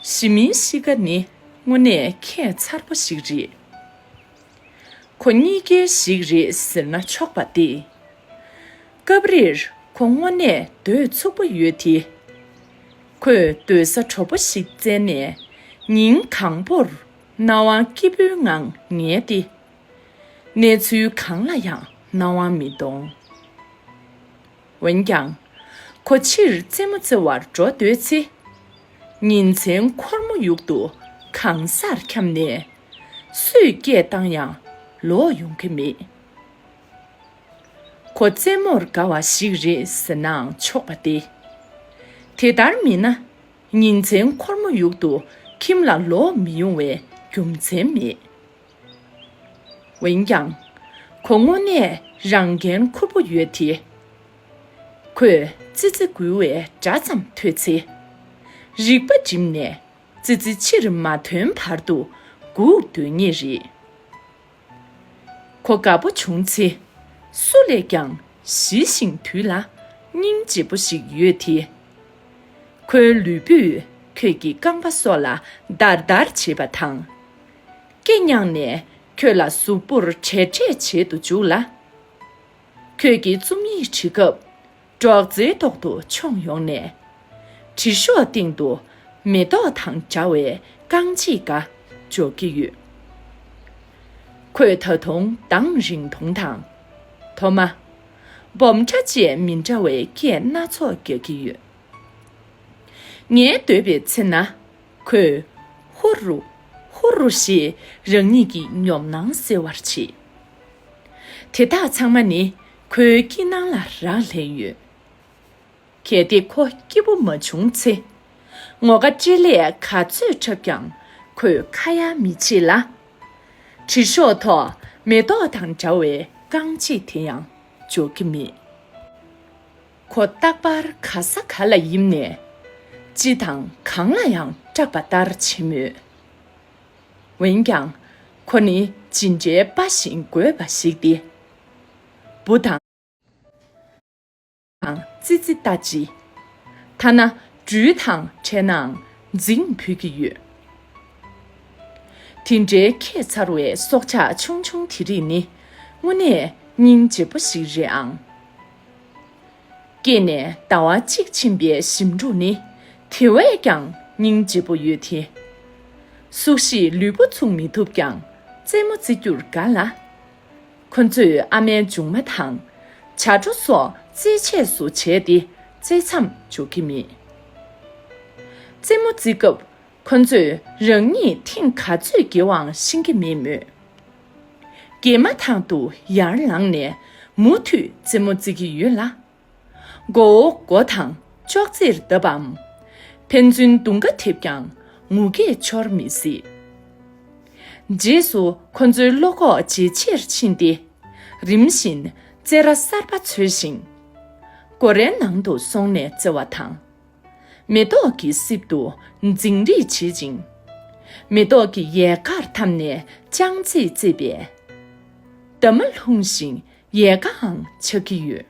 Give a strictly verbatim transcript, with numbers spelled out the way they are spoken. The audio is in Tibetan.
ཞི་མིའི་གཤིས་ཀ་ནི་དངོས་གནས་ཁྱད་མཚར་པོ་ཞིག་རེད། ཁོ་གཉིས་ཀའི་ཞིག་རེད་ཟེར་ན་ཆོག་པ་སྟེ། སྐབས་རེར་ཁོ་དངོས་གནས་སྡོད་ཚུགས་པོ་ཡོད་དེ། ཁོས་སྡོད་ས་གྲོགས་པོ་ཞིག་བཙལ་ནས་ཉིན་གང་པོར་སྣང་བ་སྐྱིད་པོའི་ངང་ཉལ་ཏེ། གནས་ཚུལ་གང་ལ་ཡང་སྣང་བ་མི་གཏོང་། འོན་ཀྱང་། ཁོ་ཕྱིར་རྩེད་མོ་རྩེ་བར་འགྲོ་འདོད་ཚེ། ཉིན་མཚན་འཁོར་མོ་ཡུག་ཏུ་གང་སར་འཁྱམས་ནས། སུས་སྐད་བཏང་ཡང་ལོག་ཡོང་གི་མེད། ཁོ་རྩེད་མོར་དགའ་བ་ཞིག་རེད་ཟེར་ནའང་ཆོག་པ་སྟེ། དེ་ལྟར་མིན་ན། ཉིན་མཚན་འཁོར་མོ་ཡུག་ཏུ་ཁྱིམ་ལ་ལོག་མི་ཡོང་བའི་རྒྱུ་མཚན་མེད། འོན་ཀྱང་། ཁོ་དངོས་གནས་རང་འགན་འཁུར་པོ་ཡོད་དེ། ཁོས་ཙི་ཙི་འགུལ་བའི་སྒྲ་ཙམ་ཐོས་ཚེ། རིག་པ་བསྒྲིམས་ནས་ཙི་ཙི་ཕྱིར་མ་ཐོན་བར་དུ་སྒུག་སྡོད་ངེས་རེད། ཁོ་དགའ་པོ་བྱུང་ཚེ། སུ་ལས་ཀྱང་ཞི་ཞིང་དུལ་ལ་སྙིང་རྗེ་པོ་ཞིག་ཡོད་དེ། ཁོའི་ལུས་པོས་ཁྱོད་ཀྱི་རྐང་པ་སོགས་ལ་འདར་འདར་བྱེད་པ་དང་། སྐེ་མྱངས་ནས་ཁྱོད་ལ་གཟུགས་པོར་བྲེལ་བྲེལ་བྱེད་དུ་འཇུག་ལ། ཁྱོད་ཀྱིས་རྩོམ་ཡིག་བྲིས་སྐབས། སྒྲོག་ཙེའི་ཐོག་ཏུ་མཆོངས་ཡོང་ནས། བྲིས་ཤོག་སྟེང་དུ་མེ་ཏོག་དང་འདྲ་བའི་རྐང་རྗེས་འགའ་འཇོག་གི་ཡོད། ཁོས་ད་དུང་དང་རིང་ཐུང་དང་། མཐོ་དམའ། སྦོམ་ཕྲ་བཅས་མི་འདྲ་བའི་སྐད་སྣ་ཚོགས་རྒྱག་གི་ཡོད། ངས་སྡོད་པའི་ཚེ་ན། ཁོས་ཧུ་རུ། ཧུ་རུ་ཞེས་རང་ཉིད་ཀྱི་ཉོབ་སྣང་སེལ་བར་བྱེད། དེ་དག་ཚང་མ་ནི་ཁོའི་སྐྱིད་སྣང་ལ་རག་ལས་ཡོད། གལ་ཏེ་ཁོ་སྐྱིད་པོ་མ་བྱུང་ཚེ། ངོ་དགའ་སྤྲེལ་ལད་ག་ཚོད་འཁྲབ་ཀྱང་ཁོས་ཁ་ཡ་མི་བྱེད་ལ། བྲིས་ཤོག་ཐོག་མེ་ཏོག་དང་འདྲ་བའི་རྐང་རྗེས་དེ་ཡང་འཇོག་གི་མེད། ཁོ་རྟག་པར་ག་ས་ག་ལ་ཡིབ་ནས། ཅི་དང་གང་ལ་ཡང་སྐྲག་པ་ལྟར་བྱེད་མོད། འོན་ཀྱང་། ཁོ་ནི་ཇི་འདྲའི་དཔའ་ཞིང་རྒོད་པ་ཞིག་སྟེ། འབུ་དང་། དང་ཙི་ཙི་ལྟ་ཅི། ཐ་ན་སྦྲུལ་དང་འཕྲད་ནའང་འཛིང་ཕུད་ཀྱི་ཡོད། དེ་འདྲའི་ཁྱད་མཚར་བའི་སྲོག་ཆགས་ཆུང་ཆུང་དེ་རིགས་ནི་དངོས་གནས་སྙིང་རྗེ་པོ་ཞིག་རེད་ཨང་། སྐྱེས་ནས་ཟླ་བ་གཅིག་ཕྱིན་པའི་ཞིམ་ཕྲུག་ནི་དེ་བས་ཀྱང་སྙིང་རྗེ་པོ་ཡོད་དེ། སུག་ཤིས་ལུས་པོ་ཚུགས་མི་ཐུབ་ཀྱང་རྩེད་མོ་རྩེ་རྒྱུར་དགའ་ལ། ཁོ་ཚོས་ཨ་མའི་མཇུག་མ་དང་། བྱ་སྒྲོ་སོགས་རྩེད་ཆས་སུ་བྱས་ཏེ་རྩེད་མཚམས་འཇོག་གི་མེད། རྩེད་མོ་རྩེ་སྐབས་ཁོ་ཚོས་རང་ཉིད་ཐེངས་ག་ཚོད་འགྱེལ་བའང་ཤེས་ཀྱི་མེད་མོད། འགྱེལ་མ་ཐག་ཏུ་ཡར་ལངས་ནས་མུ་མཐུད་རྩེད་མོ་རྩེ་གི་ཡོད་ལ། མགོ་བོ་མགོ་དང་ཅོག་ཙེར་བརྡབ་བམ། ཕན་ཚུན་རྡུང་ཁ་ཐེབས་ཀྱང་ངུ་སྐད་ཤོར་མི་སྲིད། རྗེས་སུ་ཁོ་ཚོའི་བློ་ཁོག་ཇེ་ཆེར་ཕྱིན་ཏེ། རིམ་བཞིན་རྩེད་ར་གསར་པ་འཚོལ་ཞིང་། སྒོ་རའི་ནང་དུ་སོང་ནས་རྩེ་བ་དང་། མེ་ཏོག་གི་གསེབ་ཏུ་འཛིང་རེས་བྱེད་ཅིང་། མེ་ཏོག་གི་ཡལ་གར་འཐམས་ནས་ཅང་ཙེ་རྩེད་པས། འདབ་མ་ལྷུང་ཞིང་ཡལ་གའང་ཆགས་ཀྱི་ཡོད།